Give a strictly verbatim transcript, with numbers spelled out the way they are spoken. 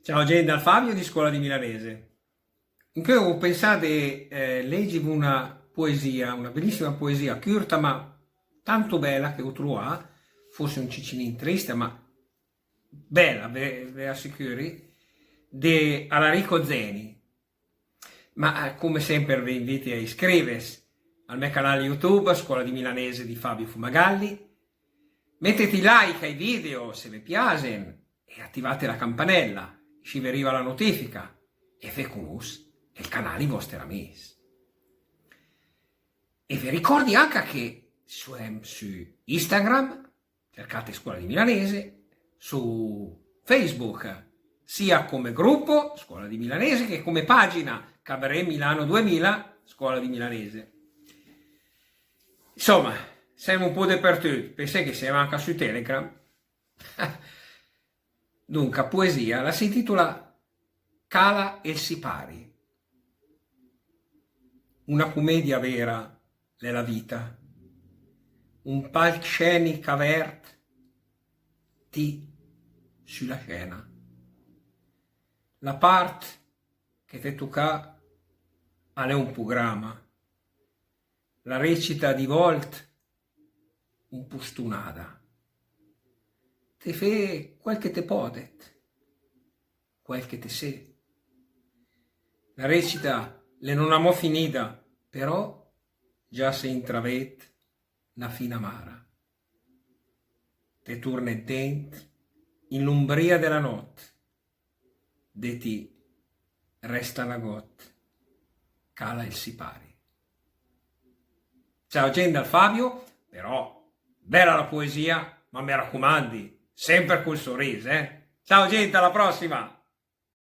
Ciao gent, dal Fabio di Scola di Milanese. Incö hu pensà de, eh, legiv una poesia, una belissima poesia, cürta, ma tanto bèla, che hu truà, forse un cicinin trista, ma bèla, ve, ve assicüri, de Alarico Zeni. Ma, eh, come semper ve inviti a iscrives al mè canal YouTube, Scola di Milanese di Fabio Fumagalli. Metet i like ai video se ve piasen e attivat la campanella, inscì ve riva la notifica e ve cunus el canal i voster amis. E ve ricordi anca che suem sü Instagram, cercate Scola di Milanese, su Facebook, sia come gruppo Scola di Milanese che come pagina Cabaret Milano duemila Scola di Milanese. Insomma, sem un po' dapertüt, pensé che sem anca sü Telegram. Dunca, poesia, la s'intitola Cala el sipari. Una cumedia vera l'è la vita, un palcsenica vert, ti sü la scena. La part che t'è tucà a l'è un prugrama, la recita di volt un po' stunada. Te fé quel che te pòdet, quel che te sé. La recita l'è non amò finida, però già se intravét na fin amara. Te turnet dent in l'umbria de la nòt, de ti resta nagòt, cala el sipari. Ciao gent, dal Fabio, però bèla la poesia, ma me racumandi, semper cul suris, eh? Ciao gent, a la prossima!